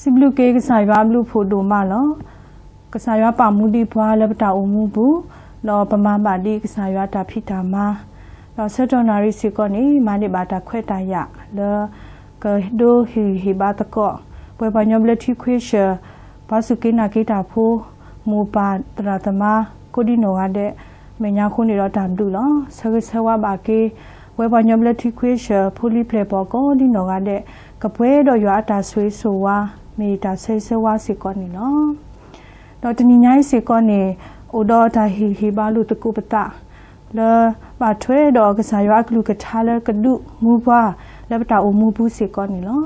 စံးဘျုးက့ၤကစၢ်ယွၤအဘျုးအဖှိၣ်ဒိၣ်မးလီၤ. ကစၢ်ယွၤပာ်မူဒံးပှၤလၢပတၢ်အိၣ်မူပူၤ, ဒီးပမၤဘၣ်ဒံးကစၢ်ယွၤတၢ်ဖံးတၢ်မၤ, ဒီးဆၢကတီၢ်နၣ်ရံၣ်စ့ၢ်ကီးန့ၣ် မၤန့ၢ်ဘၣ်တၢ်ခွဲးတၢ်ယာ်လၢ ကဒိဟ့ၣ်ဂံၢ်ဟ့ၣ်ဘါသကိး ပဝဲပှၤကညီဘျၢထံခွ့ဆၢၣ်, ပှၤစူၢ်က့ၤနာ်က့ၤတၢ်ဖိ, မိၢ်ပၢ်သရၣ်သမါ ကိးဒံနီၢ်ဂၤဒဲး, မဲာ်ညါဃိန့ၣ်ဒီးတၢ်ဘျုးလီၤ. ဆၢဂ့ၤဆၢဝါဘၣ်က့ၤ ပဝဲပှၤကညီဘျၢထံခွ့ဆၢၣ် ဖိလံၤပျဲၢ်ဘီၣ်ကိးဒံနီၢ်ဂၤဒဲး, ကပှဲၤဒီးယွၤအတၢ်ဆိၣ်ဂ့ၤဆိၣ်ဝါ မ့ၢ်တၢ်ဆၢဂ့ၤဆၢဝါစ့ၢ်ကီးန့ၣ်လီၤ. ဒီးတနံၤညါအံၤစ့ၢ်ကီးန့ၣ် အိၣ်ဒီးတၢ်ဟ့ၣ်ဂံၢ်ဟ့ၣ်ဘါလိာ်သကိးပသး လၢဘၣ်ထွဲဒီးကစၢ်ယွၤအကလုၢ်ကထါလၢကဒုးမူပှၤ လၢပတၢ်အိၣ်မူပူၤစ့ၢ်ကီးန့ၣ်လီ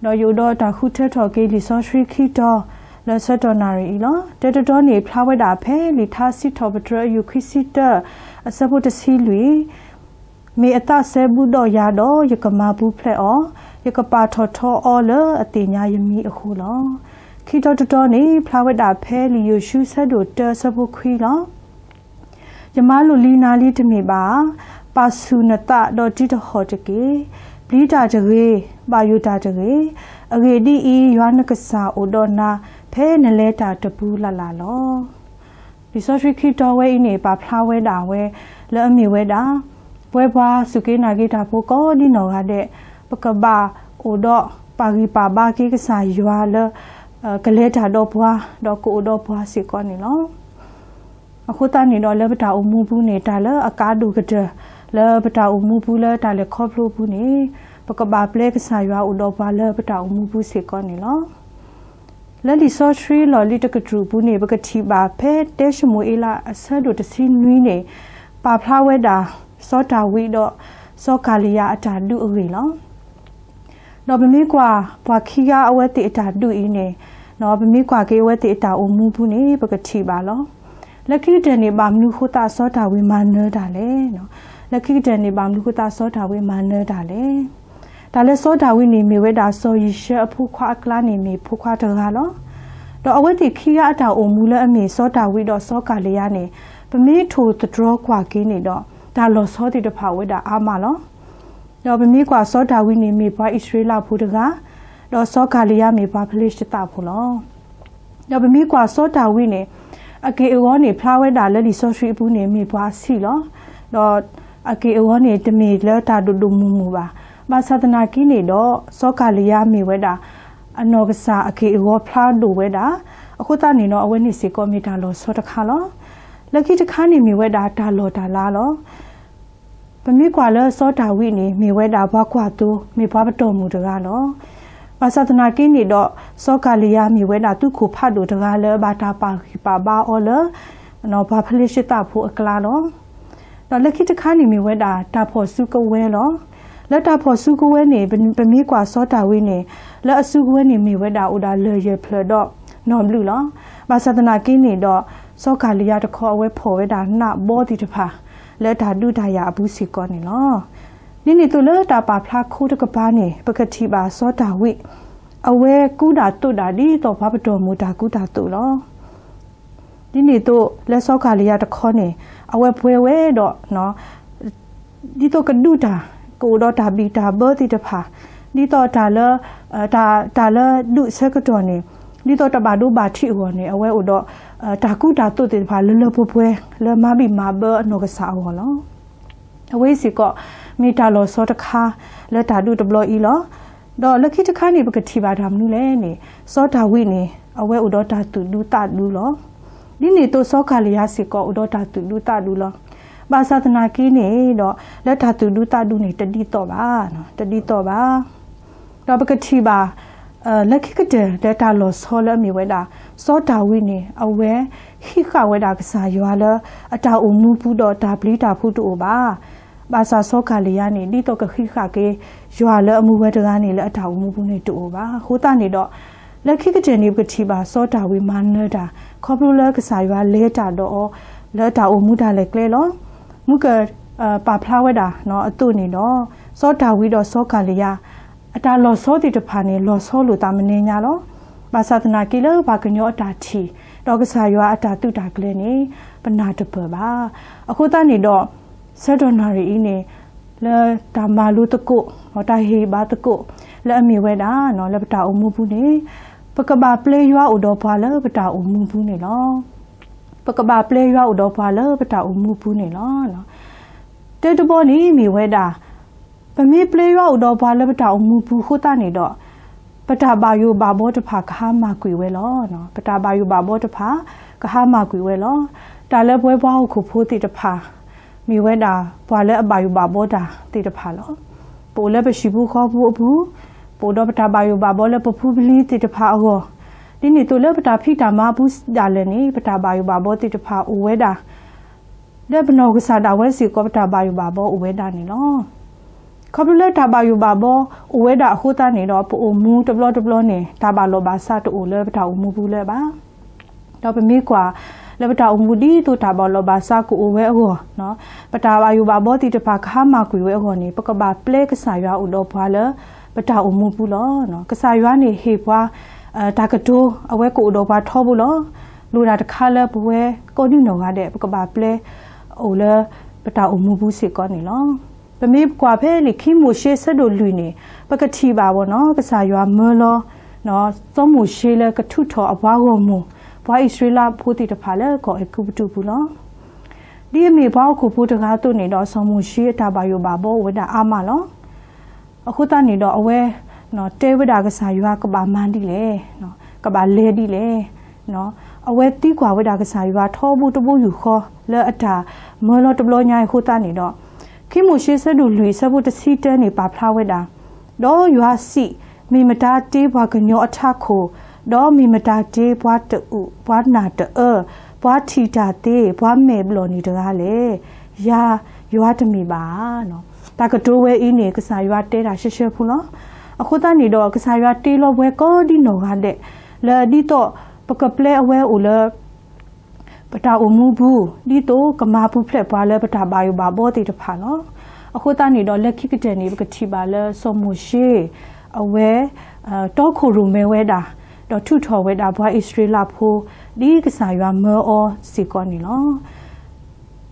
ၤ. ဒီးယအိၣ်ဒီးတၢ်ဃုထၢထီၣ်က့ၤလံာ်စီဆှံခံတီၤ လၢဆၢကတီၢ်နၣ်ရံၣ်အံၤလီၤ. တၢတတီၤန့ၣ် ဖျါဝဲဒၣ်ဖဲလံာ်ထါစံးထီၣ်ပတြၢၤအယုၢ်ခွံဆံတၢ အဆၢဖိတဆံလွံၢ်, မ့ၢ်အသးစဲဘူးဒီးယၤဒီး ယကမၤပူၤဖျဲးအီၤ, ယကပာ်ထီၣ်ထီအီၤလၢအသ့ၣ်ညါယမံၤအဃိလီၤ. ခံတီၤတတီၤန့ၣ် ဖျါဝဲဒၣ်ဖဲလံာ်ယိၤၡူဆၢဒိၣ်တၢဆၢဖိခွံလီၤ. ယမၤလိာ်လံနၤလံတမ့ၢ်ဘၣ်ဧါ, ပာ်ဆူၣ်နသးဒီးတံၤတဟီၣ်တက့ၢ်. ပျံၤတၢ်တဂ့ၤ, ဘၣ်ယိၣ်တၢ်တဂ့ၤ, အဂ့ၢ်ဒ်အံၤ, ယွၤနကစၢ်အိၣ်ဒီးနၤ ဖဲနလဲၤတၢ်တပူၤလၢ်လၢ်လီၤ. လံာ်စီဆှံခံတီၤဝဲအံၤန့ၣ် ပာ်ဖျါဝဲဒၣ်ဝဲ လၢအမ့ၢ်ဝဲဒၣ် ပဝဲပှၤစူၢ်က့ၤနာ်က့ၤတၢ်ဖိကိးဒံနီၢ်ဂၤဒဲး ပကဘၣ်အိၣ်ဒီးပာ်ဂံၢ်ပာ်ဘါက့ၤကစၢ်ယွၤလၢ ကလဲၤတၢ်ဒီးပှၤ ဒီးကအိၣ်ဒီးပှၤစ့ၢ်ကီးန့ၣ်လီၤ. အဃိသတးန့ၣ်ဒီး လၢပတၢ်အိၣ်မူပူၤန့ၣ် တၢ်လၢအကါဒိၣ်ကတၢၢ် လၢပတၢ်အိၣ်မူပူၤလၢတၢ်လဲၤခီဖျိပူၤန့ၣ် ပကဘၣ်ပျဲကစၢ်ယွၤအိၣ်ဒီးပှၤလၢပတၢ်အိၣ်မူပူၤစ့ၢ်ကီးန့ၣ်လီၤ. လၢလံာ်စီဆှံလီၢ်လံၤတကတြူၢ်ပူၤန့ၣ် ပကထံၣ်ဘၣ်ဖဲတဲၡမူၤအ့လးအဆၢဒိၣ်တဆံနွံန့ၣ် ပာ်ဖျါဝဲဒၣ် စီၤဒၤဝံးဒီးစီၤကၤလံယၤအတၢ်ဒုးအဂ့ၢ်လီၤ. ဒီးပမ့ၢ်ကွၢ်ပှၤခံဂၤအဝဲသ့ၣ်အတၢ်ဒုးအံၤန့ၣ် ပမ့ၢ်ကွၢ်က့ၤအဝဲသ့ၣ်အတၢ်အိၣ်မူပူၤန့ၣ် ပကထံၣ်ဘၣ်လီၤ. လၢခံကတၢၢ်န့ၣ် ဘၣ်မနုၤဃိသးစီၤဒၤဝံးမၤနၢၤတၢ်လဲၣ်. လၢခံကတၢၢ်န့ၣ် ဘၣ်မနုၤဃိသးစီၤဒၤဝံးမၤနၢၤတၢ်လဲၣ်. တၢ်လၢစီၤဒၤဝံးန့ၣ် မ့ၢ်ဝဲဒၣ်စီၤယံၤၡၢအဖိခွါအကျါန့ၣ် မ့ၢ်ဖိခွါတဂၤလီၤ. ဒီးအဝဲသ့ၣ်ခံဂၤအတၢ်အိၣ်မူလၢအမ့ၢ်စီၤဒၤဝံးဒီးစီၤကၤလံယၤန့ၣ် ပမ့ၢ်ထိၣ်သတြီၤကွၢ်က့ၤန့ၣ်ဒီး တၢ်လီၤဆီသ့ၣ်တဖၣ်အိၣ်ဝဲဒၣ်အါမးလီၤ. ဒီးပမ့ၢ်ကွၢ်စီၤဒၤဝံးန့ၣ် မ့ၢ်ပှၤအံၣ်စရ့လးဖိတဂၤ, ဒီးစီၤကၤလံယၤမ့ၢ်ပှၤဖလ့ၡသးဖိလီၤ. ဒီးပမ့ၢ်ကွၢ်စီၤဒၤဝံးန့ၣ် အက့ၢ်အဂီၤန့ၣ် ဖျါဝဲဒၣ်လၢလံာ်စီဆှံအပူၤန့ၣ် မ့ၢ်ပှၤအဆံးလီၤ. ဒီးအက့ၢ်အဂီၤန့ၣ် တမ့ၢ်လၢတၢ်ဒိၣ်ဒိၣ်မုၢ်မုၢ်ဘၣ်. ဘၣ်ဆၣ်သနာ်က့န့ၣ်ဒီး စီၤကၤလံယၤမ့ၢ်ဝဲဒၣ် အနီၢ်ကစၢ်အက့ၢ်အဂီၤဖျါဒိၣ်ဝဲဒၣ်. အဃိသတးန့ၣ်ဒီး အဝဲန့ၣ်စ့ၢ်ကီးမ့ၢ်တၢ်လီၤဆီတခါလီၤ. လၢခံတခါန့ၣ်မ့ၢ်ဝဲဒၣ်တၢ်လီၢ်တၢ်လၤလီၤ. ပမ့ၢ်ကွၢ်လၢစီၤဒၤဝံးန့ၣ် မ့ၢ်ဝဲဒၣ်ပှၤကွၢ်သိ, မ့ၢ်ပှၤပတီၢ်မုၢ်တဂၤလီၤ. ဘၣ်ဆၣ်သနာ်က့န့ၣ်ဒီး စီၤကၤလံယၤမ့ၢ်ဝဲဒၣ်သုးခိၣ်ဖးဒိၣ်တဂၤလၢဘၣ်တၢ်ပာ်ဂံၢ်ပာ်ဘါအီၤလၢ ပှၤဖလ့ၡသးဖိအကျါလီၤ. ဒီးလၢခံတခါန့ၣ်မ့ၢ်ဝဲဒၣ်တၢ်ဖီၣ်စုကဝဲၤလီၤ. လၢတၢ်ဖီၣ်စုကဝဲၤန့ၣ် ပမ့ၢ်ကွၢ်စီၤဒၤဝံးန့ၣ် လၢအစုကဝဲၤန့ၣ်မ့ၢ်ဝဲဒၣ်အိၣ်ဒၣ်လၢၢ်ယဲၢ်ဖျၢၣ်ဒီးနီၢ်ဘျုးလီၤ. ဘၣ်ဆၣ်သနာ်က့န့ၣ်ဒီး စီၤကၤလံယၤတခီအဝဲဖီၣ်ဝဲဒၣ်နးဘီသ့ၣ်တဖၣ် လၢတၢ်ဒုးတၢ်ယၤအပူၤစ့ၢ်ကီးန့ၣ်လီၤ. ဒ်န့ၣ်အသိးလၢတၢ်ပာ်ဖျါခိတကပၤန့ၣ် ပကထံၣ်ဘၣ်စီၤဒၤဝံး အဝဲကူဒၣ်သိးဒၣ်ဒ်သိးပှၤပတီၢ်မုၢ်တၢ်ကူတၢ်သိးလီၤ. ဒ်န့ၣ်အသိးလၢစီၤကၤလံယၤတခီန့ၣ် အဝဲပှဲၤဝဲဒီး ဒ်သိးကဒုးတၢ် ကအိၣ်ဒီးတၢ်ဘံၣ်တၢ်ဘၢသ့ၣ်တဖၣ်, ဒ်သိးတၢ်လၢ တၢ် တၢ်လၢဒုးဆၢကတီၢ်န့ၣ် ဒ်သိးတဘၣ်ဒိဘၣ်ထံးအဂီၢ်န့ၣ် အဝဲအိၣ်ဒီး တၢ်ကူတၢ်သိးသ့ၣ်တဖၣ်လၢလၢပှဲၤပှဲၤ လၢမၤဘံၣ်မၤဘၢအနီၢ်ကစၢ်အဂီၢ်လီၤ. အဝဲစ့ၢ်ကီး မ့ၢ်တၢ်လီၤဆီတခါ လၢတၢ်ဒုးတဘျီအံၤလီၤ. ဒီးလၢခံတခါန့ၣ်ပကထံၣ်ဘၣ်တၢ်မနုၤလဲၣ်န့ၣ် စီၤဒၤဝံးန့ၣ် အဝဲအိၣ်ဒီးတၢ်သူၣ်ဒူသးဒူလီၤ. ဒ်န့ၣ်အသိးစီၤကၤလံယၤစ့ၢ်ကီးအိၣ်ဒီးတၢ်သူၣ်ဒူသးဒူလီၤ. ဘၣ်ဆၣ်သနာ်က့န့ၣ်ဒီး လၢတၢ်သူၣ်ဒူသးဒူန့ၣ် တဒ်သိးဘၣ်, တဒ်သိးဘၣ်. ဒီးပကထံၣ်ဘၣ် လၢခံကတၢၢ်လၢတၢ်လီၤဆီလၢအမ့ၢ်ဝဲဒၣ် စီၤဒၤဝံးန့ၣ် အဝဲဟံးဃာ်ဝဲဒၣ်ကစၢ်ယွၤလၢအတၢ်အိၣ်မူပူၤဒီးတၢ်ပျံၤတၢ်ဖုးတအိၣ်ဘၣ်. ဘၣ်ဆၣ်စီၤကၤလံယၤန့ၣ် ဒ်သိးကဟံးဃာ်က့ၤ ယွၤလၢအမူဝဲတဂၤန့ၣ်လၢအတၢ်အိၣ်မူပူၤန့ၣ်တအိၣ်ဘၣ်. အဃိသတးန့ၣ်ဒီး လၢခံကတၢၢ်န့ၣ် ပကထံၣ်ဘၣ်စီၤဒၤဝံးမၤနၢၤတၢ် ခီဖျိလၢကစၢ်ယွၤလဲၤတၢ်ဒီးအီၤ လၢအတၢ်အိၣ်မူတၢ်လဲၤကျဲလီၤ. မုၢ်က ပာ်ဖျါဝဲဒၣ်အသိးန့ၣ်ဒီး စီၤဒၤဝံးဒီးစီၤကၤလံယၤ အတၢ်လီၤဆီသ့ၣ်တဖၣ်န့ၣ် လီၤဆီလိာ်သးမနံၤညါလီၤ. ဘၣ်ဆၣ်သနာ်က့လၢပှၤကညီအတၢ်ထံၣ် ဒီးကစၢ်ယွၤအတၢ်သုးတၢ်ကျဲၤန့ၣ် ပနၢ်တပၢၢ်ဘၣ်. အဃိသတးန့ၣ်ဒီး ဆၢကတီၢ်နၣ်ရံၣ်အံၤန့ၣ် လၢတၢ်မၤလိသကိး တၢ်ဟ့ၣ်ဘါသကိး လၢအမ့ၢ်ဝဲဒၣ် လၢပတၢ်အိၣ်မူပူၤန့ၣ် ပကဘၣ်ပျဲယွၤအိၣ်ဒီးပှၤလၢပတၢ်အိၣ်မူပူၤန့ၣ်လီၤ. ပကဘၣ်ပျဲယွၤအိၣ်ဒီးပှၤလၢပတၢ်အိၣ်မူပူၤန့ၣ်လီၤ. တၢတဘီန့ၣ်မ့ၢ်ဝဲဒၣ် ပမ့ၢ်ပျဲယွၤအိၣ်ဒီးပှၤလၢပတၢ်အိၣ်မူပူၤအဃိသတးန့ၣ်ဒီး ပတၢ်ဘၣ်ယိၣ်ဘၣ်ဘီတဖၣ်ကဟါမၢ်ကွံာ်ဝဲလီၤ. ပတၢ်ဘၣ်ယိၣ်ဘၣ်ဘီတဖၣ် ကဟါမၢ်ကွံာ်ဝဲလီၤ. တၢ်လၢပဝဲပှၤဟီၣ်ခိၣ်ဖိသ့ၣ်တဖၣ် မ့ၢ်ဝဲဒၣ်ပှၤလၢအဘၣ်ယိၣ်ဘၣ်ဘီတၢ်သ့ၣ်တဖၣ်လီၤ. ပအိၣ်လၢပဟံၣ်ပူၤဃီပူၤအပူၤ, ပအိၣ်ဒီးပတၢ်ဘၣ်ယိၣ်ဘၣ်ဘီလၢပဖိပလံၤသ့ၣ်တဖၣ်အဂီၢ်, ဒ်န့ၣ်အသိးလၢပတၢ်ဖံးတၢ်မၤအပူၤဒၣ်လဲာ်န့ၣ် ပတၢ်ဘၣ်ယိၣ်ဘၣ်ဘီသ့ၣ်တဖၣ်အိၣ်ဝဲဒၣ် လၢပနီၢ်ကစၢ်ဒၣ်ဝဲစ့ၢ်ကီး ပတၢ်ဘၣ်ယိၣ်ဘၣ်ဘီအိၣ်ဝဲဒၣ်န့ၣ်လီၤ. ခီဖျိလၢတၢ်ဘၣ်ယိၣ်ဘၣ်ဘီအိၣ်ဝဲဒၣ်အဃိသတးန့ၣ်ဒီး ပအိၣ်မူတဘျီတဘျီန့ၣ် တၢ်ဘၣ်လီၢ်ဘၣ်စးတအိၣ်လၢပတၢ်အိၣ်မူပူၤလၢၤဘၣ်. ဒီးပမ့ၢ်ကွၢ်လၢပတၢ်အိၣ်မူဒ်သိးတၢ်ဘၣ်လီၢ်ဘၣ်စးကအိၣ်ဝဲအဂီၢ်, ပတၢ်ဘၣ်ယိၣ်ဘၣ်ဘီသ့ၣ်တဖၣ်ကဟါမၢ်ကွံာ်ဝဲအဂီၢ်န့ၣ် ပကဘၣ်ပျဲကစၢ်ယွၤအိၣ်ဒီးပှၤလၢပတၢ်အိၣ်မူပူၤလီၤ. ကစၢ်ယွၤန့ၣ်ဟ့ၣ်ပှၤ တၢ်ကတိၤ အဝဲကအိၣ်ဒီးပှၤထီဘိလီၤ. လိၣ်တၢ်တခါလၢပဝဲကိးဒံနီၢ်ဂၤဒဲး ပကဘၣ်ပျဲအိၣ်လၢပတၢ်အိၣ်မူပူၤစ့ၢ်ကီးန့ၣ်လီၤ. ပမ့ၢ်ကွၢ်ဖဲလံာ်ခံမိၤၡ့ဆၢဒိၣ်လွံၢ်န့ၣ် ပကထံၣ်ဘၣ်ဘၣ်နီၤ ကစၢ်ယွၤမၢလီၤ စီၤမိၤၡ့လၢကထုးထီၣ်အပှၤဂီၢ်မုၢ် ပှၤအံၣ်စရ့လးဖိသ့ၣ်တဖၣ်လၢကီၢ်အဲၤကူပတူးပူၤလီၤ. ဒ်အမ့ၢ်ပှၤဟီၣ်ခိၣ်ဖိတဂၤအသိးန့ၣ်ဒီး စီၤမိၤၡ့အတၢ်ဘၣ်ယိၣ်ဘၣ်ဘီအိၣ်ဝဲဒၣ်အါမးလီၤ. အဃိသတးန့ၣ်ဒီးအဝဲ တဲဝဲဒၣ်ကစၢ်ယွၤကဘၣ်မၤဒ်လဲၣ်, ကဘၣ်လဲၤဒ်လဲၣ်. အဝဲသံကွၢ်ဝဲဒၣ်ကစၢ်ယွၤထီဘိတဘိယူၢ်ဃီလၢအတၢ်မၢလီၤတဘျီညါအံၤအဃိသတးန့ၣ်ဒီး ခံမိၤၡ့ဆၢဒိၣ်လွံၢ်အဆၢဖိတဆံတၢန့ၣ်ပာ်ဖျါဝဲဒၣ်, ဒီးယွၤစံး, မ့ၢ်မတၤတ့ပှၤကညီအထးခိၣ်, ဒီးမ့ၢ်မတၤတ့ပှၤတအုး, ပှၤနၢ်တအၢ, ပှၤထံၣ်တၢ်သ့, ပှၤမဲာ်ဘျီၣ်န့ၣ်တဂၤလဲၣ်. ယၤယွၤတမ့ၢ်ဘၣ်ဧါ. တၢ်ကတိၤဝဲအံၤန့ၣ် ကစၢ်ယွၤတဲဒၣ်ရှဲရှဲဖိလီၤ. အဃိသတးန့ၣ်ဒီး ကစၢ်ယွၤတ့လီၤပှၤကိးဒံနီၢ်ဂၤဒဲး လၢဒ်သိးပကပျဲအဝဲအိၣ်လၢ ပတၢ်အိၣ်မူပူၤ ဒ်သိးကမၤပူၤဖျဲးပှၤလၢပတၢ်ဘၣ်ယိၣ်ဘၣ်ဘီသ့ၣ်တဖၣ်လီၤ. အဃိသတးန့ၣ်ဒီး လၢခံကတၢၢ်န့ၣ် ပကထံၣ်ဘၣ်လၢစီၤမိၤၡ့ အဝဲ တီခိၣ်ရိၣ်မဲဝဲဒၣ် ဒီးထုးထီၣ်ဝဲဒၣ်ပှၤအံၣ်စရ့လးဖိ ဒ်ကစၢ်ယွၤမၢအီၤစ့ၢ်ကီးန့ၣ်လီၤ.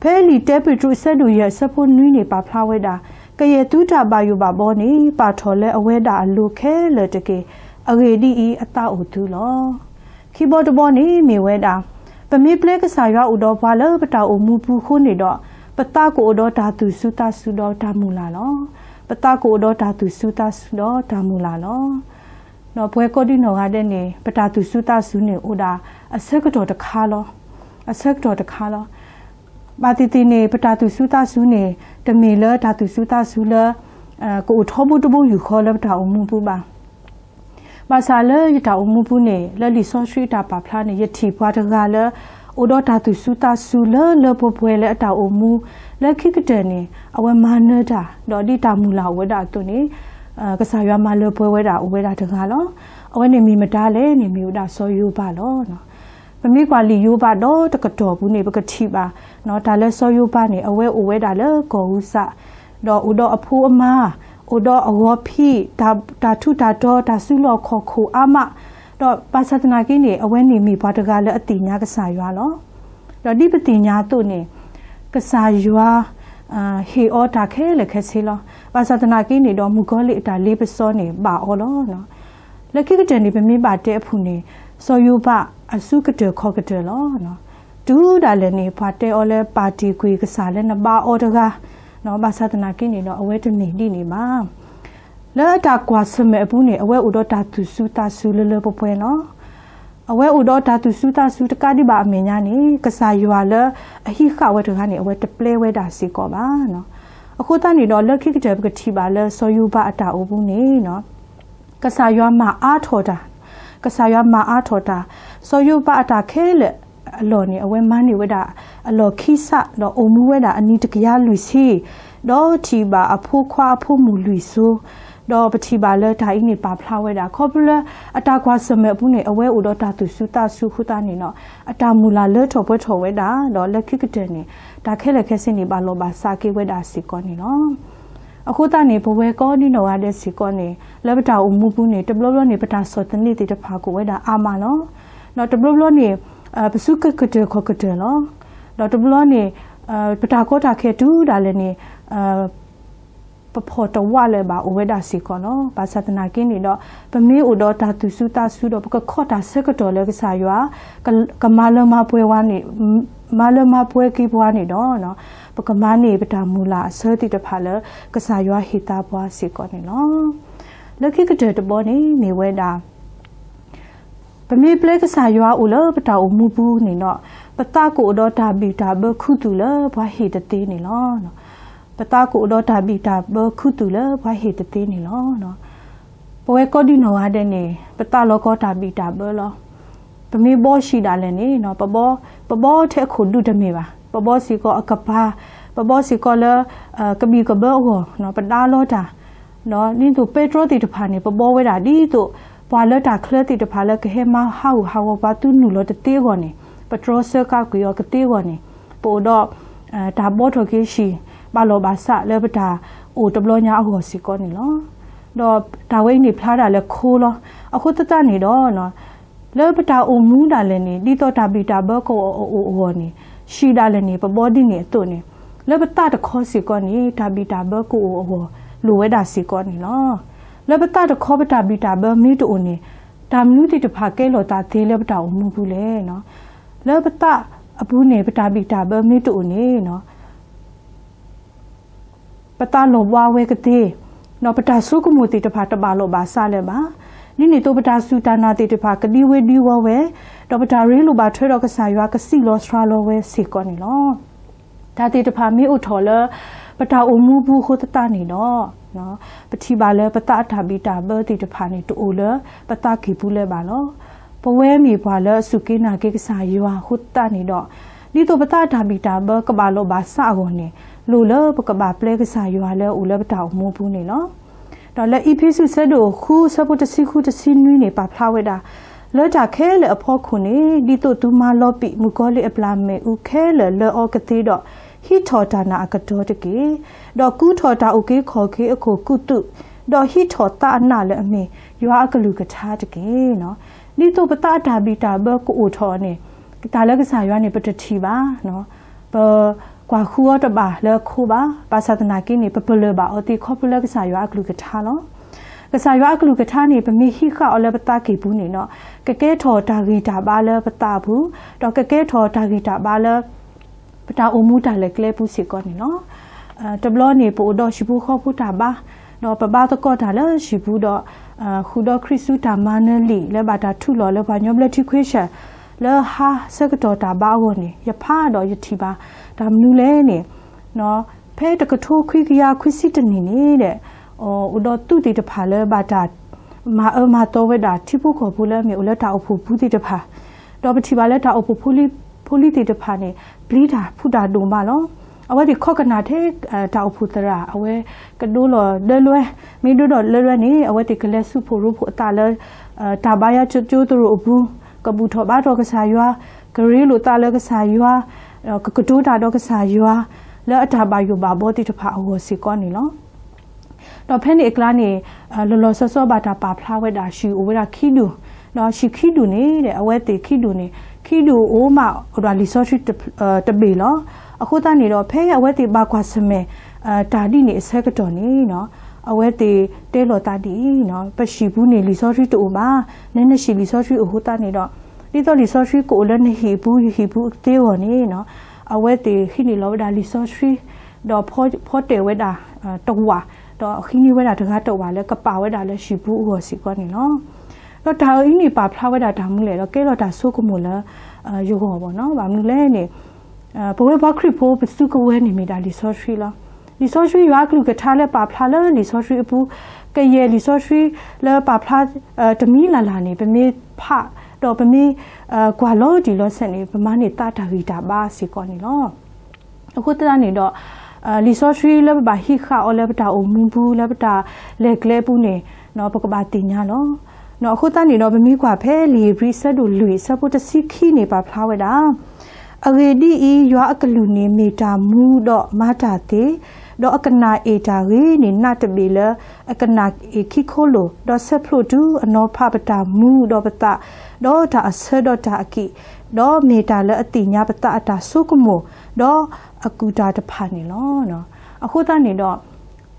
ဖဲလံာ်တၢပ့းတရူးအဆၢဒိၣ်ယဲၢ်အဆၢဖိနွံန့ၣ်ပာ်ဖျါဝဲဒၣ်, ကယဲၢ်သုတၢ်ဘၣ်ယိၣ်ဘၣ်ဘီန့ၣ် ပာ်ထီၣ်လၢအဝဲဒၣ်အလိၤခဲလၢာ်တက့ၢ်. အဂ့ၢ်ဒ်အံၤ, အသးအိၣ်သုလီၤ. ခံဘီတဘီန့ၣ်မ့ၢ်ဝဲဒၣ်, ပမ့ၢ်ပျဲကစၢ်ယွၤအိၣ်ဒီးပှၤလၢပတၢ်အိၣ်မူပူၤအဃိန့ၣ်ဒီး, ပသးကအိၣ်ဒီးတၢ်သူၣ်စူၤသးစူၤဒီးတၢ်မုၢ်လၢ်လီၤ. ပသးကအိၣ်ဒီးတၢ်သူၣ်စူၤသးစူၤဒီးတၢ်မုၢ်လၢ်လီၤ. ဒီးပဝဲကိးဒံနီၢ်ဂၤဒဲးန့ၣ် ပတၢ်သူၣ်စူၤသးစူၤန့ၣ်အိၣ်ဒၣ်အဆၢကတီၢ်တခါလီၤ. အဆၢကတီၢ်တခါလီၤ. ဘၣ်သ့ၣ်သ့ၣ်န့ၣ် ပတၢ်သူၣ်စူၤသးစူၤန့ၣ် တမ့ၢ်လၢတၢ်သူၣ်စူၤသးစူၤလၢ ကအိၣ်ထီဘိတဘိယူၢ်ဃီလၢပတၢ်အိၣ်မူပူၤဘၣ်. ဘၣ်ဆၣ်လၢယတၢ်အိၣ်မူပူၤန့ၣ် လၢလံာ်စီဆှံအတၢ်ပာ်ဖျါန့ၣ် ယထံၣ်ပှၤတဂၤလၢ အိၣ်ဒီးတၢ်သူၣ်စူၤသးစူၤလၢလၢပှဲၤပှဲၤလၢအတၢ်အိၣ်မူ လၢခံကတၢၢ်န့ၣ် အဝဲမၤနၢၤတၢ် ဒီးဒ်တၢ်မုၢ်လၢ်အိၣ်ဝဲဒၣ်အသိးန့ၣ် ကစၢ်ယွၤမၤလၢပှဲၤဝဲဒၣ်အိၣ်ဝဲဒၣ်တဂၤလီၤ. အဝဲန့ၣ်မ့ၢ်မတၤလဲၣ်န့ၣ် မ့ၢ်ဝဲဒၣ်စီၤယိၤဘးလီၤ. ပမ့ၢ်ကွၢ်လံာ်ယိၤဘးဒီတကတီၢ်ပူၤန့ၣ် ပကထံၣ်ဘၣ် တၢ်လၢစီၤယိၤဘးန့ၣ် အဝဲအိၣ်ဝဲဒၣ်လၢကီၢ်ဧူစး ဒီးအိၣ်ဒီးအဖိအမါ, အိၣ်ဒီးအဂီၤဖံး, တၢ်ထူးတၢ်တီၤ, တၢ်စုလီၢ်ခီၣ်ခိၣ်အါမး, ဒီးဘၣ်ဆၣ်သနာ်က့န့ၣ် အဝဲန့ၣ်မ့ၢ်ပှၤတဂၤလၢအသ့ၣ်ညါကစၢ်ယွၤလီၤ. ဒီးဒ်ပသ့ၣ်ညါအသိးန့ၣ် ကစၢ်ယွၤ ဟ့ၣ်အီၤတၢ်ခဲလၢာ်ခဲဆ့လီၤ. ဘၣ်ဆၣ်သနာ်က့န့ၣ်ဒီး မုၣ်ကီၤလံၢ်အတၢ်လ့ပစီန့ၣ် ဘၣ်အီၤလီၤ. လၢခံကတၢၢ်န့ၣ် ပမ့ၢ်ဘၣ်တဲအဖုၣ်န့ၣ် စီၤယိၤဘးအစုကတၢၢ်ခီၣ်ကတၢၢ်လီၤ. တုၤဒၣ်လဲာ်န့ၣ် ပှၤတဲအီၤလၢပၣ်တံၣ်ကွံာ်ကစၢ်လၢနဘါအီၤတဂၤ, ဘၣ်ဆၣ်သနာ်က့န့ၣ်ဒီး အဝဲတမ့ၢ်ဒ်န့ၣ်ဘၣ်. လၢအတၢ်ကွၢ်ဆၢၣ်မဲာ်အပူၤန့ၣ် အဝဲအိၣ်ဒီးတၢ်သူၣ်စူၤသးစူၤလၢလၢပှဲၤပှဲၤလီၤ. အဝဲအိၣ်ဒီးတၢ်သူၣ်စူၤသးစူၤတကးဒံးဘၣ်အမဲာ်ညါန့ၣ် ကစၢ်ယွၤလၢအဟံးဃာ်ဝဲတဂၤန့ၣ် အဝဲတပျဲဝဲဒၣ်စ့ၢ်ကီးဘၣ်. အဃိသတးန့ၣ်ဒီး လၢခံကတၢၢ်ပကထံၣ်ဘၣ်လၢစီၤယိၤဘးအတၢ်အိၣ်မူန့ၣ် ကစၢ်ယွၤမၤအါထီၣ်တၢ်, ကစၢ်ယွၤမၤအါထီၣ်တၢ်, စီၤယိၤဘးအတၢ်ခဲလၢာ်အလီၢ်န့ၣ် အဝဲမၤန့ၢ်ဝဲဒၣ်အလီၢ်ခံစး ဒီးအိၣ်မူဝဲဒၣ်အနံၤတကယၤလွံၢ်ဆံ, ဒီးထံၣ်ဘၣ်အဖိခွါအဖိမုၣ်လွံၢ်စိၤ, ဒီးပထံၣ်ဘၣ်လၢတၢ်အံၤန့ၣ်ပာ်ဖျါဝဲဒၣ် ခီဖျိလၢအတၢ်ကွၢ်ဆၢၣ်မဲာ်အပူၤန့ၣ် အဝဲအိၣ်ဒီးတၢ်သူၣ်စူၤသးစူၤအဃိသတးန့ၣ်ဒီး အတၢ်မုၢ်လၢ်လၢထီၣ်ပှဲၤထီၣ်ဝဲဒၣ် ဒီးလၢခံကတၢၢ်န့ၣ် တၢ်ခဲလၢာ်ခဲဆ့န့ၣ် ဘၣ်လီၢ်ဘၣ်စးက့ၤဝဲဒၣ်စ့ၢ်ကီးန့ၣ်လီၤ. အဃိသတးန့ၣ် ပဝဲကိးဒံနီၢ်ဂၤဒဲးစ့ၢ်ကီးန့ၣ် လၢပတၢ်အိၣ်မူပူၤန့ၣ် တဘျီဘျီန့ၣ် ပတၢ်ဆီၣ်သနံးသ့ၣ်တဖၣ်ကအိၣ်ဝဲဒၣ်အါမးလီၤ. ဒီးတဘျီဘျီန့ၣ် ပစုကတၢၢ်ခီၣ်ကတၢၢ်လီၤ. ဒီးတဘျီန့ၣ် ပတၢ်ကီတၢ်ခဲတုၤဒၣ်လဲာ်န့ၣ် ပဖီၣ်တဝးလၢၤဘၣ် အိၣ်ဝဲဒၣ်စ့ၢ်ကီးလီၤ. ဘၣ်ဆၣ်သနာ်က့န့ၣ်ဒီး ပမ့ၢ်အိၣ်ဒီးတၢ်သူၣ်စူၤသးစူၤဒီး ပကခီၣ်တၢ်ဆၢကတီၢ်လၢကစၢ်ယွၤ ကမၤလၢမၤပှဲၤဝဲန့ၣ်, မၤလၢမၤပှဲၤက့ၤပှၤန့ၣ်ဒီး ပကမၤန့ၢ်ပတၢ်မုၢ်လၢ်အဆၢသ့ၣ်တဖၣ်လၢ ကစၢ်ယွၤဟ့ၣ်သါပှၤစ့ၢ်ကီးန့ၣ်လီၤ. လၢခံကတၢၢ်တဘီန့ၣ် မ့ၢ်ဝဲဒၣ် ပမ့ၢ်ပျဲကစၢ်ယွၤအိၣ်လၢပတၢ်အိၣ်မူပူၤန့ၣ်ဒီး ပသးကအိၣ်ဒီးတၢ်ဘံၣ်တၢ်ဘၢခူသူၣ်လၢပှၤဟ့ၣ်တသ့န့ၣ်လီၤ. ပသးကအိၣ်ဒီးတၢ်ဘံၣ်တၢ်ဘၢခူသူၣ်လၢပှၤဟ့ၣ်တသ့န့ၣ်လီၤ. ပဝဲကိးဒံနီၢ်ဂၤဒဲးန့ၣ် ပသးလီၤကီတၢ်ဘံၣ်တၢ်ဘၢလီၤ. ပမ့ၢ်ဘီဆံးဒၣ်လဲာ်န့ၣ် ပဘီ, ပဘီထဲအခိၣ်ဒူတမ့ၢ်ဘၣ်. ပဘီစ့ၢ်ကီးအကပၤ, ပဘီစ့ၢ်ကီးလၢ ကဘံၣ်ကဘၢအဂီၢ် ပဒါလီၤတၢ် ဒ်သိးပဲတြီသ့ၣ်တဖၣ်န့ၣ် ပဘီဝဲဒၣ်ဒ်သိး ပှၤလၢတၢ်ချၢသ့ၣ်တဖၣ်လၢကဟဲမၤဟးဂူာ်ဟးဂီၤပှၤသုနုာ်လီၤတသ့အဂီၢ်န့ၣ် ပတြီဆၢကးကွံာ်အီၤကသ့အဂီၢ်န့ၣ် ပအိၣ်ဒီး တၢ်ဘီထီၣ်က့ၤဟံၣ် ဘၣ်လီၢ်ဘၣ်စးလၢပတၢ်အိၣ်တဘျီညါအဂီၢ်စ့ၢ်ကီးန့ၣ်လီၤ. ဒီးတၢ်ဝဲအံၤန့ၣ်ဖျါဒၣ်လၢခိလီၤ. အဃိသတးန့ၣ်ဒီး လၢပတၢ်အိၣ်မူဒၣ်လဲာ်န့ၣ် ဒ်သိးတၢ်ဘံၣ်တၢ်ဘၢကအိၣ်အအိၣ်အဂီၢ်န့ၣ် ဆံးဒၣ်လဲာ်န့ၣ် ပဘီဒ်န့ၣ်အသိးန့ၣ် လၢပသးတခီစ့ၢ်ကီးန့ၣ် တၢ်ဘံၣ်တၢ်ဘၢကအိၣ်အဂီၢ် လိၣ်ဝဲဒၣ်စ့ၢ်ကီးန့ၣ်လီၤ. လၢပသးတခီပတၢ်ဘံၣ်တၢ်ဘၢမ့ၢ်တအိၣ်န့ၣ် တၢ်မနုၤသ့ၣ်တဖၣ်ကဲလီၤသးသ့လၢပတၢ်အိၣ်မူပူၤလဲၣ်. လၢပသးအပူၤန့ၣ် ပတၢ်ဘံၣ်တၢ်ဘၢမ့ၢ်တအိၣ်န့ၣ် ပသးလီၤဘှါဝဲကသ့, ဒီးပတၢ်ဆိကမိၣ်သ့ၣ်တဖၣ်တဘၣ်လီၢ်ဘၣ်စးလၢၤဘၣ်. ဒ်န့ၣ်အသိးပတၢ်စူၢ်တၢ်နာ်သ့ၣ်တဖၣ်ကဒံဝ့ဒံဝီဝဲ, ဒီးပတၢ်ရ့လိာ်ဘၣ်ထွဲဒီးကစၢ်ယွၤကစံၣ်လီၤဆှါလီၤဝဲစ့ၢ်ကီးန့ၣ်လီၤ. တၢ်သ့ၣ်တဖၣ်မ့ၢ်အိၣ်ထီၣ်လၢ ပတၢ်အိၣ်မူပူၤအဃိသတးန့ၣ်ဒီး ပထံၣ်ဘၣ်လၢပသးအတၢ်ဘံၣ်တၢ်ဘၢသ့ၣ်တဖၣ်န့ၣ် တအိၣ်လၢပသးကံၢ်ပူၤလၢၤဘၣ်လီၤ. ပဝဲမ့ၢ်ပှၤလၢအစူၢ်က့ၤနာ်က့ၤကစၢ်ယွၤအဃိသတးန့ၣ်ဒီး ဒ်သိးပသးအတၢ်ဘံၣ်တၢ်ဘၢကဘၣ်လီၢ်ဘၣ်စးအဂီၢ်န့ၣ် လိၣ်လၢပကဘၣ်ပျဲကစၢ်ယွၤလၢအအိၣ်လၢပတၢ်အိၣ်မူပူၤန့ၣ်လီၤ. ဒီးလၢအ့းဖ့းစူးဆၢဒိၣ်ဃုဆၢဖိတဆံဃုတဆံနွံန့ၣ် ပာ်ဖျါဝဲဒၣ် လၢတၢ်ခဲလၢာ်အဖီခိၣ်န့ၣ် ဒ်သိးသုမၤလီၤပံာ်မုၣ်ကီၤလံၢ်အဘျုးအမ့ၣ်အူခဲလၢာ်လၢအီၤကသ့ဒီး ဟံးထီၣ်တၢ်နာ်အကတီၤတက့ၢ်. ဒီးကူထီၣ်တၢ်အုၣ်က့ၤခီၣ်က့ၤအခိၣ်ကူးသူၣ်, ဒီးဟံးထီၣ်သးအနးလၢအမ့ၢ်ယွၤအကလုၢ်ကထါတက့ၢ်. ဒ်သိးပသးအတၢ်ဘံၣ်တၢ်ဘၢကအိၣ်ထီၣ်န့ၣ် တၢ်လၢကစၢ်ယွၤန့ၣ် ပတထံၣ်ဘၣ် ပကွၢ်ဃုအီၤတဘၣ်လၢအခိဘၣ်. ဘၣ်ဆၣ်သနာ်က့န့ၣ် ပပလၢၢ်ဘၣ်အီၤသ့ခီဖျိလၢကစၢ်ယွၤအကလုၢ်ကထါလီၤ. ကစၢ်ယွၤအကလုၢ်ကထါန့ၣ် ပမ့ၢ်ဟံးဃာ်အီၤလၢပသးကံၢ်ပူၤန့ၣ်ဒီး ကကဲထီၣ်တၢ်ဂံၢ်တၢ်ဘါလၢပသးအပူၤ, ဒီးကကဲထီၣ်တၢ်ဂံၢ်တၢ်ဘါလၢ ပတၢ်အိၣ်မူတၢ်လဲၤကျဲပူၤစ့ၢ်ကီးန့ၣ်လီၤ. တဘျီန့ၣ် ပအိၣ်ဒီးဟံၣ်ဖိဃီဖိတၢ်ဘါ, ဒီးပဘါသကိးတၢ်လၢဟံၣ်ပူၤဒီး ဃုာ်ဒီးခရံာ်ဆူတၢ်မၤနၢၤလံာ် လၢဘၣ်တၢ်ထူးလီၤလၢပှၤကညီဘျၢထံခွ့ဆၢၣ် လၢဟါဆၢကတီၢ်တၢ်ဘါအဂီၢ်န့ၣ် ယဖးဒီးယထံၣ်ဘၣ် တၢ်မနုၤလဲၣ်န့ၣ် ဖဲတကထိခွံကယၤခွံဆံတနံၣ်န့ၣ်ဒီး အိၣ်ဒီးသုးသ့ၣ်တဖၣ်လၢဘၣ်တၢ်မၤအၢမၤသီဝဲဒၣ်ထံဖိကီၢ်ဖိလၢအမ့ၢ်အိၣ်လၢတၢ်အိၣ်ဖှိၣ်ပူၤသ့ၣ်တဖၣ်, ဒီးပထံၣ်ဘၣ်လၢတၢ်အိၣ်ဖှိၣ်ဖိလံၤသ့ၣ်တဖၣ်န့ၣ် ပျံၤတၢ်ဖုးတၢ်ဒိၣ်မးလီၤ. အဝဲသ့ၣ်ခီကနၣ်ထဲ တၢ်အိၣ်ဖှိၣ်သရၣ် အဝဲကဒိလီၤဒၢလွဲ, မ့ၢ်ဒိဒီးဒၢလွဲန့ၣ် အဝဲသ့ၣ်ကလဲၤဆူဖိးရိဖှိၣ်အသးလၢ တၢ်ဘါယွၤကၠိကၠိသရိာ်အပူၤ, ကဘူၣ်ထီၣ်ဘါထီၣ်ကစၢ်ယွၤ, ကရ့လိာ်သးလၢကစၢ်ယွၤ, ကကတိၤတၢ်ဒီးကစၢ်ယွၤ လၢအတၢ်ဘၣ်ယိၣ်ဘၣ်ဘီသ့ၣ်တဖၣ်အဂီၢ်စ့ၢ်ကီးန့ၣ်လီၤ. ဒီးဖဲန့ၣ်အကျါန့ၣ် လီၤလီၤဆီဆီဘၣ်တၢ်ပာ်ဖျါဝဲဒၣ် ဟံၣ်အိၣ်ဝဲဒၣ်ခံဒူၣ်, ဒီးဟံၣ်ခံဒူၣ်န့ၣ် အဝဲသ့ၣ်ခံဒူၣ်န့ၣ် ခံဒူၣ်အိၣ်မးအိၣ်ဒီးလံာ်စီဆှံတဘ့ၣ်လီၤ. အဃိသတးန့ၣ်ဒီး ဖဲအဝဲသ့ၣ်ဘၣ်ကွၢ်ဆၢၣ်မဲာ် တၢ်ဒ်န့ၣ်အဆၢကတီၢ်န့ၣ် အဝဲသ့ၣ်တဲလီၤသးဒ်အံၤ, ပဟံၣ်ပူၤန့ၣ် လံာ်စီဆှံတအိၣ်ဘၣ်, နနဟံၣ်လံာ်စီဆှံအိၣ်အဃိသတးန့ၣ်ဒီး ဒ်သိးလံာ်စီဆှံကအိၣ်လၢနဟံၣ်အပူၤ ယဟံၣ်ပူၤအသ့အဂီၢ်န့ၣ် အဝဲသ့ၣ်ဟံးန့ၢ်လီၤဝဲဒၣ်လံာ်စီဆှံ ဒီးဖီတဲာ်ဝဲဒၣ် တဝာ်, ဒီးဟံးန့ၢ်ဝဲဒၣ်တဂၤတဝာ်လၢကပာ်ဝဲဒၣ်လၢဟံၣ်ပူၤအဂီၢ်စ့ၢ်ကီးန့ၣ်လီၤ. ဒီးတၢ်အံၤန့ၣ်ပာ်ဖျါဝဲဒၣ်တၢ်မနုၤလဲၣ်ဒီး ကဲလီၤတၢ်ဆိကမိၣ်လၢယဂီၢ်ဘၣ်နီၤ. ဘၣ်မနုၤလဲၣ်န့ၣ် ပဝဲပှၤခရံာ်ဖိပစုကဝဲၤန့ၣ်မ့ၢ်ဒၣ်လံာ်စီဆှံလီၤ. လံာ်စီဆှံယွၤအကလုၢ်ကထါလၢပာ်ဖျါလၢလံာ်စီဆှံအပူၤ, ကယဲၢ်လံာ်စီဆှံလၢပာ်ဖျါ တမံၤလၢ်လၢ်န့ၣ် ပမ့ၢ်ဖး ဒီးပမ့ၢ်ကွၢ်လီၤတံၢ်လီၤဆဲးန့ၣ် ပမၤန့ၢ်သးတၢ်ဂံၢ်တၢ်ဘါစ့ၢ်ကီးန့ၣ်လီၤ. အဃိသတးန့ၣ်ဒီး လံာ်စီဆှံလၢပဘၣ်ဟံးဃာ်အီၤလၢပတၢ်အိၣ်မူပူၤ လၢပတၢ်လဲၤကျဲပူၤန့ၣ် ပကဘၣ်သ့ၣ်ညါလီၤ. အဃိသတးန့ၣ်ဒီး ပမ့ၢ်ကွၢ်ဖဲလံာ်ဧ့ၤဘြံၤအဆၢဒိၣ်လွံၢ်အဆၢဖိတဆံခံန့ၣ် ပာ်ဖျါဝဲဒၣ် အဂ့ၢ်ဒ်အံၤ, ယွၤအကလူးန့ၣ်မ့ၢ်တၢ်မူဒီးမၤတၢ်သ့, ဒီးအကနၣ်အ့ၣ်တၢ်ဂ့ၤန့ၢ်နးတဘ့ၣ်လၢအကနၣ်အ့ၣ်ခံခိၣ်လိာ်, ဒီးဆဲးဖျိးတုၤအနီၤဖးပတၢ်မူဒီးပသး, ဒီးတၢ်အဆၢဒီးတၢ်အကံၣ်, ဒီးမ့ၢ်တၢ်လၢအသ့ၣ်ညါပသးအတၢ်ဆိကမိၣ်, ဒီးအကူၣ်တၢ်တဖၣ်န့ၣ်လီၤ. အဃိသတးန့ၣ်ဒီး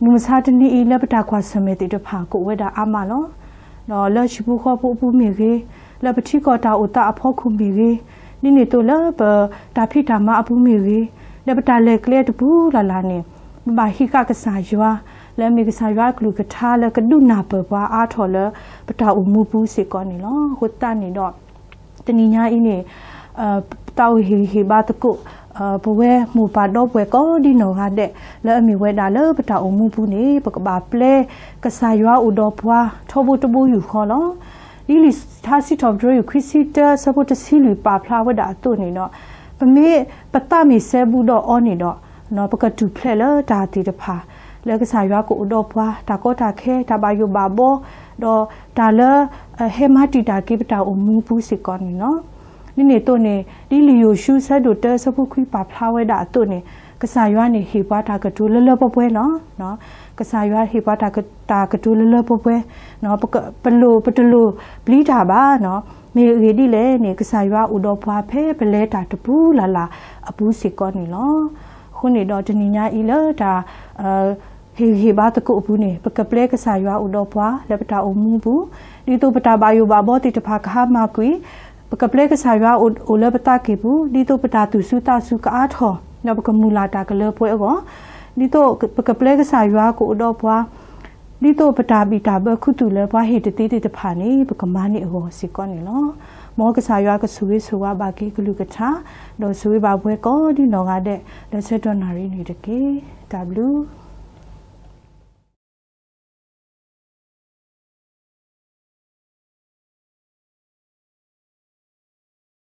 မုၢ်မဆါတနံၤအံၤ လၢပတၢ်ကွၢ်ဆၢၣ်မဲာ်သ့ၣ်တဖၣ် ကအိၣ်ဝဲဒၣ်အါမးလီၤ. ဒီးလၢဟံၣ်ဖိဃီဖိအပူၤမ့ၢ်ဂ့ၤ, လၢပထံကီၢ်တၢ်အိၣ်သးအဖီခိၣ်မ့ၢ်ဂ့ၤ, ဒ်န့ၣ်အသိးလၢပတၢ်ဖံးတၢ်မၤအပူၤမ့ၢ်ဂ့ၤ, လၢပတၢ်လဲၤကျဲတပူၤလၢ်လၢ်န့ၣ်, ပဘၣ်ဟံးဃာ်ကစၢ်ယွၤ, လၢအမ့ၢ်ကစၢ်ယွၤအကလုၢ်ကထါလၢကဒုးနၢ်ပၢၢ်ပှၤအါထီၣ်လၢ ပတၢ်အိၣ်မူပူၤစ့ၢ်ကီးန့ၣ်လီၤ. အဃိသတးန့ၣ်ဒီး တနံၤညါအံၤန့ၣ် ပသးအိၣ်ဟ့ၣ်ဂံၢ်ဟ့ၣ်ဘါသကိး ပဝဲမိၢ်ပၢ်ဒီပုၢ်ဝဲၢ်ကိးဒ်နီၢ်ဂၤဒဲး လၢအမ့ၢ်ဝဲဒၣ်လၢပတၢ်အိၣ်မူပူၤန့ၣ် ပကဘၣ်ပျဲကစၢ်ယွၤအိၣ်ဒီးပှၤထီဘိတဘိယူၢ်ဃီလီၤ. ဒ်လံာ်ထါစံးထီၣ်ပတြၢၤ ယူၢ်ခွံဆံတၢ အဆၢဖိတဆံလွံၢ်ပာ်ဖျါဝဲဒၣ်အသိးန့ၣ်ဒီး, ပမ့ၢ်ပသးမ့ၢ်စဲဘူးဒီးအီၤန့ၣ်ဒီး ပကထူၣ်ဖျဲးလၢတၢ်သ့ၣ်တဖၣ် လၢကစၢ်ယွၤကအိၣ်ဒီးပှၤ တၢ်ကီတၢ်ခဲ တၢ်ဘၣ်ယိၣ်ဘၣ်ဘီ ဒီးတၢ်လၢ ဟဲမၤတံာ်တာ်က့ၤပတၢ်အိၣ်မူပူၤစ့ၢ်ကီးန့ၣ်လီၤ. ဒ်န့ၣ်အသိးန့ၣ် ဒ်လံာ်ယိၤၡူ ဆၢဒိၣ်တၢ ဆၢဖိခွံပာ်ဖျါဝဲဒၣ်အသိးန့ၣ်, ကစၢ်ယွၤန့ၣ်ဟ့ၣ်ပှၤတၢ်ကတိၤလၢလၢပှဲၤပှဲၤလီၤ. ကစၢ်ယွၤဟ့ၣ်ပှၤတၢ်ကတိၤလၢလၢပှဲၤပှဲၤ, ပလိၣ် ပတလိၣ်ပျံၤတၢ်ဘၣ်. မ့ၢ်အဂ့ၢ်ဒ်လဲၣ်န့ၣ် ကစၢ်ယွၤအိၣ်ဒီးပှၤဖဲပလဲၤတၢ်တပူၤလၢ်လၢ်အပူၤစ့ၢ်ကီးန့ၣ်လီၤ. အဃိန့ၣ်ဒီးတနံၤညါအံၤလၢတၢ် ဟ့ၣ်ဂံၢ်ဟ့ၣ်ဘါသကိးအပူၤန့ၣ် ပကပျဲကစၢ်ယွၤအိၣ်ဒီးပှၤလၢပတၢ်အိၣ်မူပူၤ, ဒ်သိးပတၢ်ဘၣ်ယိၣ်ဘၣ်ဘီသ့ၣ်တဖၣ်ကဟါမၢ်ကွံာ်, ပကပျဲကစၢ်ယွၤအိၣ်လၢပသးကံၢ်ပူၤ, ဒ်သိးပတၢ်သူၣ်စူၤသးစူၤကအါထီၣ် ဒီးပကမုၢ်လၢ်တၢ်ကလၢပှဲၤအဂီၢ်, ဒ်သိးပကပျဲကစၢ်ယွၤကအိၣ်ဒီးပှၤ, ဒ်သိးပတၢ်ဘံၣ်တၢ်ဘၢခူသူၣ်လၢပှၤဟ့ၣ်တသ့သ့ၣ်တဖၣ်န့ၣ် ပကမၤန့ၢ်အဂီၢ်စ့ၢ်ကီးန့ၣ်လီၤ. မ်ကစၢ်ယွၤကဆိၣ်ဂ့ၤဆိၣ်ဝါဘၣ်က့ၤကလုၢ်ကထါ, ဒီးဆိၣ်ဂ့ၤဘၣ်ပှၤကိးဒ်နီၢ်ဂၤဒဲး လၢဆၢကတီၢ်နၣ်ရံၣ်န့ၣ်တက့ၢ်. တၢ်ဘျုး